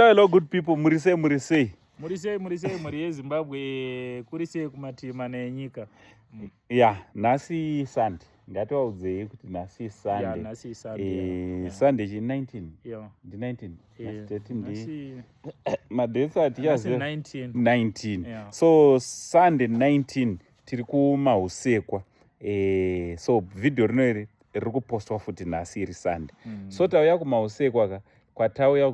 Hello good people, muri sei, muri sei? Muri sei, muri sei, mhuri yeZimbabwe, kuri sei kumativi mana enyika? Ya, nhasi Sunday. Ngativaudzei kuti nhasi Sunday. Ya, nhasi Sunday. Eh, Sunday chi 19. Yeah. Ndi 19. Eh, Nhasi 13 ndi nhasi madates nhasi atichaziva 19. 19. Yeah. So Sunday 19 tiri kuMahusekwa. Eh, so video rino iri riri kupostwa futi nhasi iri Sunday. So tauya kuMahusekwa ka, kwatauya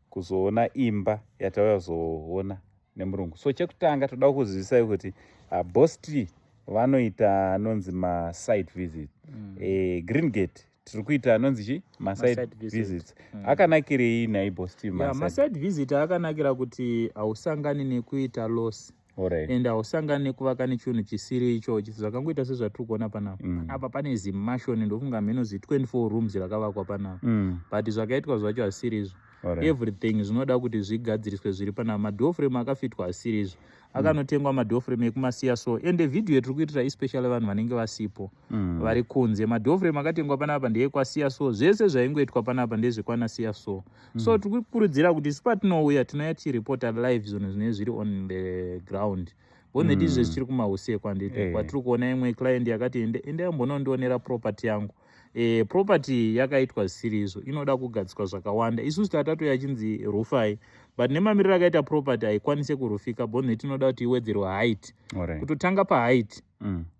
kuzoona imba yatauya kuzoona nemurungu. So chekutanga toda kuzivisai kuti Boss T vanoita anonzi masite visit. Green Gate tiri kuita anonzi chi masite Ma-site visit. visits. Akanakirei nhai, Boss T? Yeah, masite masite visit akanakira kuti hausangani nekuita loss and hausangani nekuvaka nechinhu chisiri ichochi, zvakangoita sezvatiri kuona panapa. Apa pane zimansion, ndofunga mheno zi 24 rooms rakavakwa panapa, but zvakaitwa zvacho hasiri izvo. Everything zvinoda kuti zvigadziriswe zviri panapa. Madoor frame akafitwa asiri izvo, akanotengwa madoor frame ekumasiya. So ende vhidhiyo yatiri kuitira especially vanhu vanenge vasipo, vari kunze. Madoor frame akatengwa panapa ndeekwasiya, so zvese zvaingoitwa panapa ndezvekwanasiya. So tiri kukurudzira kuti isu patinouya, tinouya tichiripota live zvinhu zvinenge zviri on the ground boneti. Izvezvi tiri kuMahusekwa, nditi kwatiri kuona imwe client yakati, "Ende endaimbonondionera property yangu." Property yakaitwa zvisiri izvo, inoda kugadziswa zvakawanda. Isusu tatatoya chinzi rufai, but nemamiriro akaita property haikwanisi kurufika boneti, inoda kuti iwedzerwe height. Kutotanga paheight,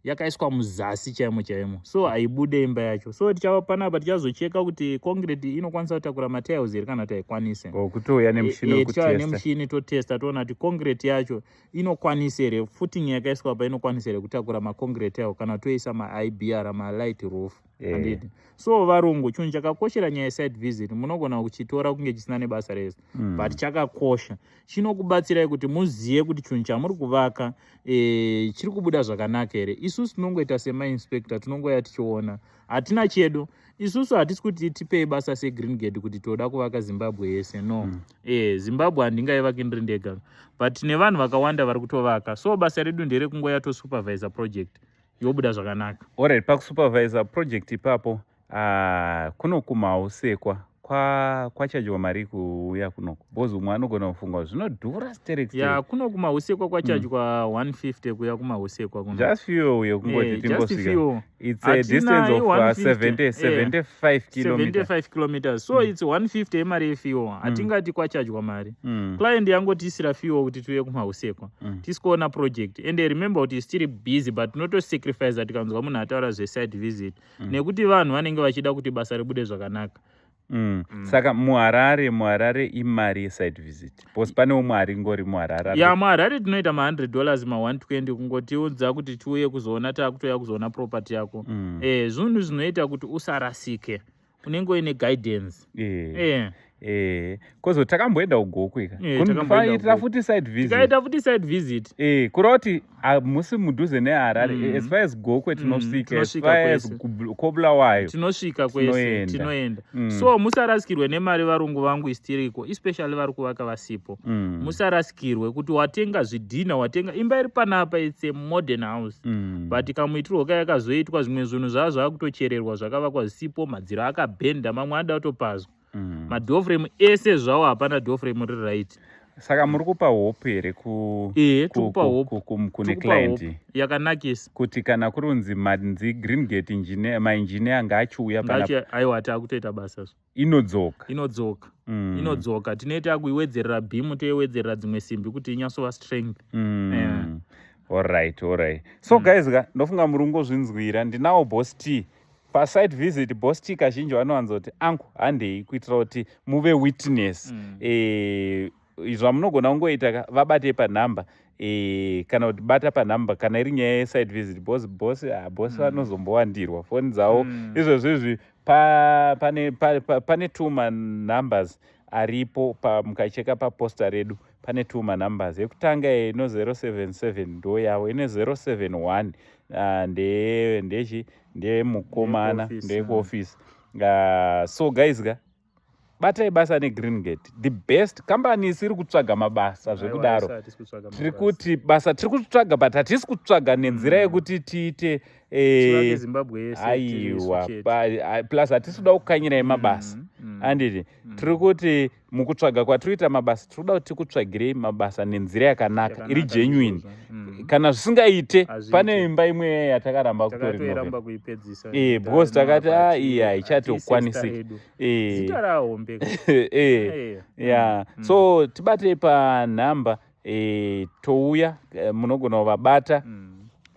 yakaiswa muzasi chaimo chaimo, so haibude imba yacho. So tichava panapa, tichazocheka kuti concrete inokwanisa kutakura matiles here kana kuti haikwanise. Oh, kutouya nemushini Tichauya wekutesta. Nemushini, totesta, toona kuti concrete yacho inokwanisa here, footing yakaiswa pa inokwanisa here kutakura maconcrete ayo, kana toisa maIBR, malight roof. Handiti? So varungu, chinhu chakakoshera nyaya yesite visit, munogona kuchitora kunge chisina nebasa rese, but chakakosha, chinokubatsirai kuti muzive kuti chinhu chamuri kuvaka chiri kubuda zvakanaka here. Isusu tinongoita semainspector, tinongoya tichiona, hatina chedu isusu. Hatisi kuti tipei basa seGreen Gate kuti toda kuvaka Zimbabwe yese, no. Zimbabwe handingaivaki ndiri ndega, but tine vanhu vakawanda vari kutovaka. So basa redu nderekungoya tosupervisa project, yobuda zvakanaka. Alright, pakusupervisa project ipapo, kuno kuMahusekwa kwachajwa mari kuuya kunoko? Because umwe anogona kufunga kuti zvinodhura sterek. Ya, kuno kuMahusekwa kwachajwa 150 kuya kuMahusekwa kuno. Just fuel yekungoti Just tingosvika. fuel. It's a Hatina distance of i-150, 70, 75 kilometers. 75 kilometers, so it's 150 yemari yefuel. Hatingati kwachajwa mari. Client yangotiisira fuel kuti tiuye kuMahusekwa, tisikuona project. And remember kuti still busy, but tinotosacrifice tikanzwa munhu ataura zvesite visit, nekuti vanhu vanenge vachida kuti basa ribude zvakanaka. Saka muHarare imari yesite visit? Because pane umwe ari ngori muHarare. Ya, muHarare tinoita ma$100, ma120, kungotiudza kuti tiuye kuzoona, taakutoya kuzoona property yako. Zvinhu zvinoita kuti usarasike, unenge uine guidance. Kozo takamboenda kuGokwe ka. Takamboenda Kunoitira kuGokwe. futi site visit. Tikaita futi site visit. Kureva kuti hamusi mudhuze neHarare. As far as Gokwe tinosvika, as Tinosvika far as kwese. koBulawayo. Tinosvika kwese. Tinoenda. Tinoenda. So musarasikirwe nemari, varungu vangu istiriko, especially vari kuvaka vasipo. Musarasikirwe kuti watenga zvidhina, watenga imba iri panapa, it's a modern house, but kamuitirwo kayakazoitwa, zvimwe zvinhu zvava zvakutochererwa, zvakavakwa zvisipo, madziro akabhenda, mamwe anoda kutopazwa. Madoorframe ese zvawo, hapana doorframe riri right. Saka muri kupa hope here ku Ehe, tikupa hope. kune Tikupa client hope yakanakisa. Kuti kana kuri kunzi manzi Green Gate engineer, maengineer ngaachiuya pana? Aiwa, taakutoita basa zvo. Inodzoka. Inodzoka. Inodzoka. Tinoita kuiwedzerera beam, toiwedzerera dzimwe simbi kuti inyatsova strength. Alright, so guys ka, ndofunga muri kungozvinzwira. Ndinawo Boss T pasite visit. Boss T kazhinji vanowanzoti, "Angu, handei," kuitira kuti muve witness. Zvamunogona kungoita ka, vabate panhamba, kana kuti bata panhamba kana iri nyaya yesite visit, because boss, ah, boss vanozombowandirwa foni dzavo. Izvozvo izvi pane two manumbers aripo mukacheka paposta redu, pane two manumbers. Yekutanga ino 077 ndo yavo, ine 071 ndechi ndeyemukomana. Ndeyekuoffice. Ndeyekuoffice. So guys ka, batai basa neGreen Gate, the best company isiri kutsvaga mabasa zvekudaro. Aiwa, hatisi kutsvaga Tiri mabasa. kuti basa tiri kutsvaga, but hatisi kutsvaga nenzira yekuti tiite Eh, aiwa plus hatisi kuda kukanyirai mabasa handiti Tiri kuti mukutsvaga kwatiri kuita mabasa, tiri kuda kuti tikutsvagirei mabasa nenzira yakanaka iri genuine. Kana zvisingaite, pane imba imwe yatakaramba kutoramba kuipedzisa because takati a iyi haichati kukwanisika. Ya, so tibatei panhamba, touya. Munogona kuvabata.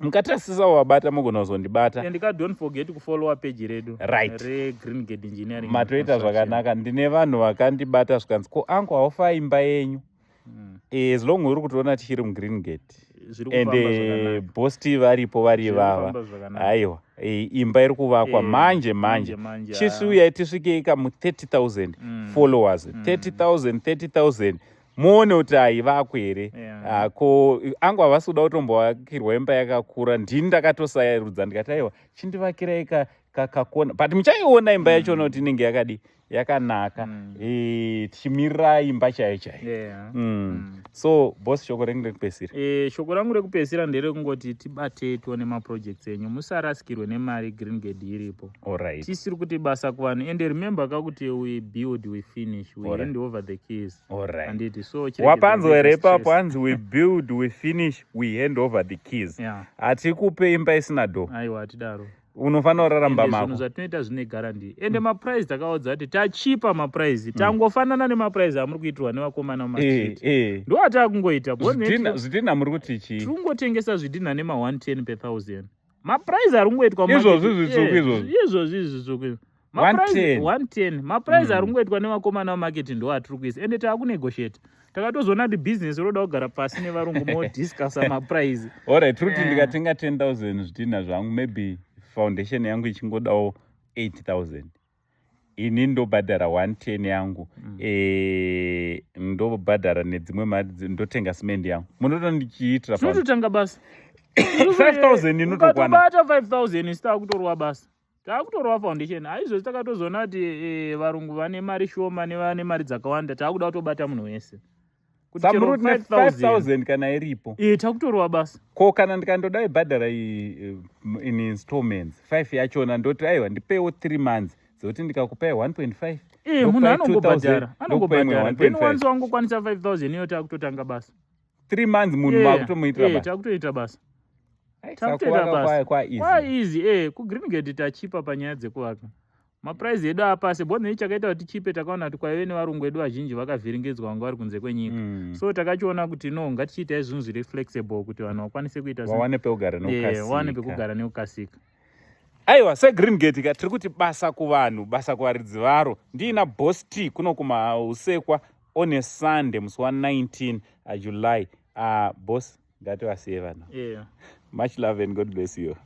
Mukatasisa kuvabata, mugona kuzondibata. And ka don't forget kufollowa page redu reGreen Gate Engineering. Matoita zvakanaka. Ndine vanhu vakandibata zvikanzi, "Ko angu, haufa imba yenyu?" As long uri kutoona tichiri muGreen Gate and Boss T varipo, vari vava, aiwa, imba iri kuvakwa manje manje. Chisuyai tisvikei kamu 30 000 followers, 30 000, 30 000, muone kuti haivakwe here. Ko angu havasi kuda kutombovakirwa imba yakakura. Ndini ndakatosarudza, ndikati, "Aiwa, chindivakirai kakona." But muchaiona imba yachona kuti inenge yakadi yakanaka. Tichimirira imba chaiyo chaiyo. So boss, shoko rengu rekupedzisira? Shoko rangu rekupedzisira nderekungoti tibatei, tione maprojects enyu, musarasikirwe nemari. Green Gate iripo. Tisiri kuti basa kuvanhu, and remember kakuti we build, we finish, we hand over the keys. Handiti? So wapanzwa here ipapo? Hanzi we build, we finish, we hand over the keys. Hatikupe imba isina door. Aiwa, hatidaro. Unofanira kuraramba mako. Zvinhu zvatinoita zvine guarantee, ende maprice takaudza kuti tachipa maprice, tangofanana nemaprice amuri kuitirwa nevakomana mumastreet. Ndo ataakungoita. Zvidhina muri kuti chii? Tiri kungotengesa zvidhina nema110 per thousand. Maprice ari kungoitwa Izvozvi zvitsvuku izvozvi? Izvozvi zvitsvuku. 110 maprice ari kungoitwa nevakomana vamarket, ndo atiri kuisa, ende taakunegotiate. Takatozoona kuti bhizinesi roda kugara pasi nevarungu modiscussa maprice. Alright, tiri kuti ndikatenga 10 000 zvidhina zvangu, maybe foundation yangu ichingodawo 8000, ini ndobhadhara 110 yangu, ndobhadhara nedzimwe mari, ndotenga simendi yangu, munoto ndichiitira Tinototanga basa. 5000 inotokwana. Ukatobata 5000 isi taakutorwa basa, taakutorwa foundation. Haizvozvi takatozoona kuti varungu vane mari shoma nevane mari dzakawanda, taakuda kutobata munhu wese. Kuti chero Samuri kuti 5000 kana iripo? Takutorwa basa. Ko kana ndikandoda ibhadhara in installments, 5 yachona, ndoti, "Aiwa, ndipewo 3 months dzekuti ndikakupai 1.5," Munhu ndokupai anongobhadhara. 2000, ndokupai imwe Anongobhadhara, then 1.5. once wangokwanisa 5000 iyo, taakutotanga basa. 3 months munhu makutomuitira basa. Takutoita basa. Ai, Takutoita sakuvaka basa. kwa easy. Kwa easy. KuGreen Gate tachipa panyaya dzekuvaka, maprice edu apasi bonei. Chakaita kuti tichipe, takaona kuti kwaive nevarungu edu vazhinji vakavhiringidzwa, vanga vari kunze kwenyika. So takachiona kuti no, ngatichiitai zvinhu zviri flexible kuti vanhu vakwanise kuita Vawane pekugara Vawane nekukasika. Pekugara nekukasika. Aiwa, seGreen Gate ka, tiri kuti basa kuvanhu, basa kuvaridzi varo. Ndiina Boss T kuno kuMahusekwa on a Sunday, musi wa19 July. Boss, ngativasiye vanhu. Much love and God bless you.